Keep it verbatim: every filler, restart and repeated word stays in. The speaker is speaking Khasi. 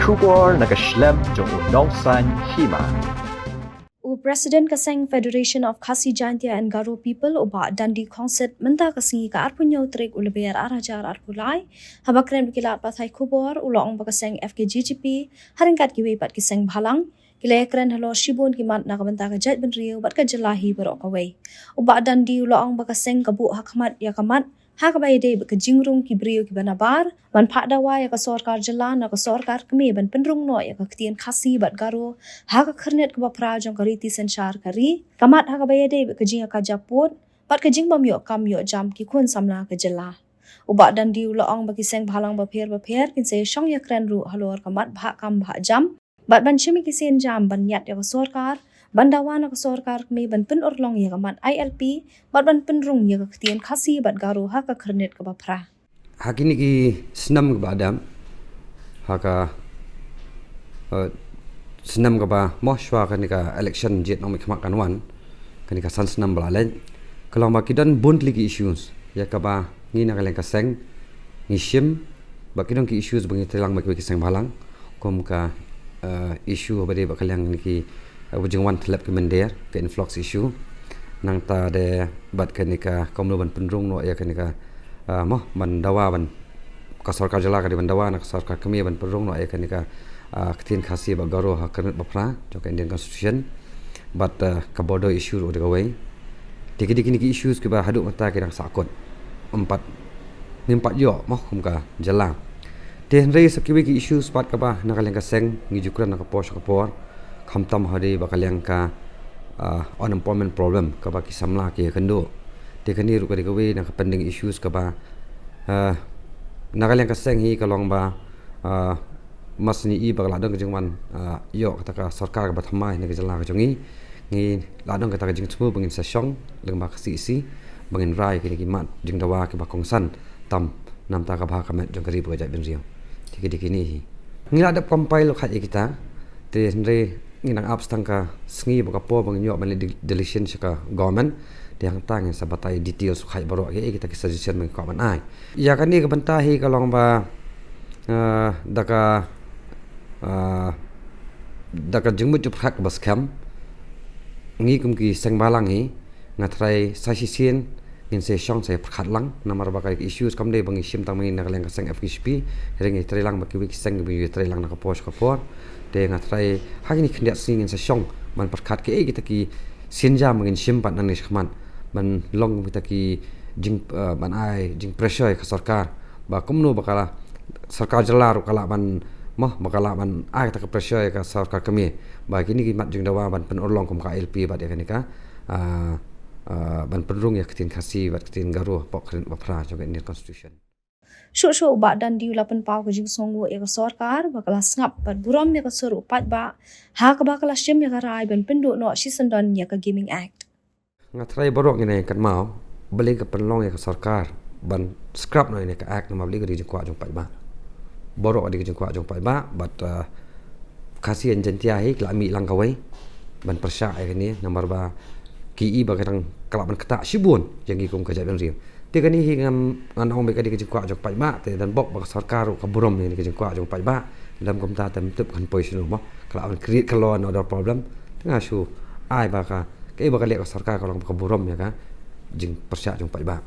Khubor na ka shlem jong u Nongsaiñ Hima. U President ka seng Federation of Khasi Jaintia and Garo People, u Bah Dandi Khongsit, mynta ka sngi ka arphew hynñiew tarik u Lber ar hajar arphew lai, haba kren bad ki lad pathai khubor, u la ong ba ka seng F K J G P, ha ryngkat kiwei pat ki seng bhalang, ki la ïakren halor shibun ki mat na ka bynta ka jaitbynriew bad ka jylla hi baroh kawei. U Bah Dandi u la ong ba ka seng ka buh ha khmat ïa ka mat ha kaba ïadei bad ka jingrung ki briew kiba nabar, ban phah dawa ïa ka sorkar jylla na ka sorkar kmie ban pynrung noh ïa ka ktien Khasi bad Garo ha ka khyrnit kaba phra jong ka riti synshar ka ri, ka mat ha kaba ïadei bad ka jingïakajia pud bad ka jingbym ïoh kam ïoh jam ki khun samla ka jylla. U Bah Dandi u la ong ba ki seng bhalang bapher bapher kin sa ïashong ïakren ruh halor ka mat bhah kam bhah jam, bad ban shim ïa ki sienjam ban ïaid ïa ka sorkar, ban dawa na ka sorkar kmie ban pynurlong ïa ka mat I L P, bad ban pynrung ïa ka ktien Khasi bad Garo ha ka khyrnit kaba phra. Ha kine ki snem kiba dang, ha ka, eh, snem kaba mo shuwa kane ka election jied nongmihkhmat kan wan, kane ka san snem ba la leit, ka long ba ki don bun tylli ki issues ïa kaba ngi na ka liang ka seng ngi shim, ba ki don ki issues ba ngi trei lang bad kiwei ki seng bhalang, kum ka, eh, issue ba dei bad ka liang kine ki, eh, ba jingwan tylli ki mynder, ka influx issue. Nangta de bad kane ka kumno ban pynrung noh ïa kane ka, eh, mo ban dawa ban, ka sorkar jylla ka dei ban dawa na ka sorkar kmie ban pynrung noh ïa kane ka, eh, ktien Khasi bad Garo ha ka khyrnit ba phra jong ka Indian Constitution. Bad, eh, ka border issue ruh dei kawei. Te ki dei kine ki issues kiba haduh mynta ki dang sahkut. Ym pat, ngim pat ïoh mo kum ka jylla. Te hynrei sa kiwei ki issues pat kaba na ka liang ka seng ngi ju kren na ka por sha ka por, khamtam ha dei bad ka liang ka, ah, unemployment problem kaba ki samla ki ïakynduh. Te kane ruh ka dei kawei na ka pending issues kaba, ah, na ka liang ka seng hi ka long ba, ah, mas ngi i ba ka la don ka jingwan, ah, ïoh kata ka sorkar kaba thymmai na ka jylla ka jong ngi. Ngi la don kata ka jingthmu ba ngin sa shong lyngba ka C E C ba ngin rai kine ki mat jingdawa kiba kongsan tam namar ka bha ka met jong ka ri bad ka jaitbynriew. Te ki dei kine hi. Ngi la dep compile khait ïa kita. Te hynrei ngi nang ap tang ka sngi bad ka por ba ngin ïoh ban leh de-, deletion sha ka government. Te hangta ngin sa batai details khait baroh ïa kita ki suggestion ba ngi kwah ban ai. Ïa kane ka bynta hi ka long ba, eh, da ka, eh, da ka jingmut jingpyrkhat kaba skhem, ngi kum ki seng bhalang hi nga tharai sa shisien ngin sa shong sa pyrkhat lang, namar ba ka issues kam dei ba ngi shim tang ma ngi na ka liang ka seng F K J P, hynrei ngi trei lang bad kiwei ki seng kiba ngi trei lang na ka por sha ka por. Te nga tharai ha kine khyndiat sngi ngin sa shong ban pyrkhat kiei kita ki sienjam ba ngin shim pat nangne shakhmat ban long kita ki jing, eh, ban ai jingpressure ïa ka sorkar ba kumno ba ka la sorkar jylla ruh ka lah ban mo, ba ka lah ban ai kata ka pressure ïa ka sorkar kmie ba kine ki mat jingdawa ban pynurlong kum ka I L P bad ïa kane ka, ah, ah, ban pynrung ïa ka ktien Khasi bad ka ktien Garo hapoh ka khyrnit ba phra jong ka Indian Constitution. Shuh shuh u Bah Dandi u la pynpaw ka jingsngewnguh ïa ka sorkar ba ka la sngap bad burom ïa ka sur u paidbah ha kaba ka la shim ïa ka rai ban pynduh noh shisyndon ïa ka Gaming Act. Nga tharai baroh ngi nang kynmaw balei ka pynlong ïa ka sorkar ban scrap noh ïa ka act, namar balei? Ka dei ka jingkwah jong paidbah. Baroh ka dei ka jingkwah jong paidbah bad, uh, Khasi and Jaintia hi ka la mih lang kawei ban pyrshah ïa kane, namar ba ki i ba ka dang ka lah ban ktah shibun ïa ngi kum ka jaitbynriew. Te kane hi ngan, ngan ong ba ka dei ka jingkwah jong paidbah, te don bok ba ka sorkar ruh ka burom ïa ka jingkwah jong paidbah. Lem kumta te ym tip kan poi shano mo, ka lah ban create ka law and order problem. Te nga shu ai ba ka, kaei ba ka leh ka sorkar ka long ba ka burom ïa ka jingpyrshah jong paidbah.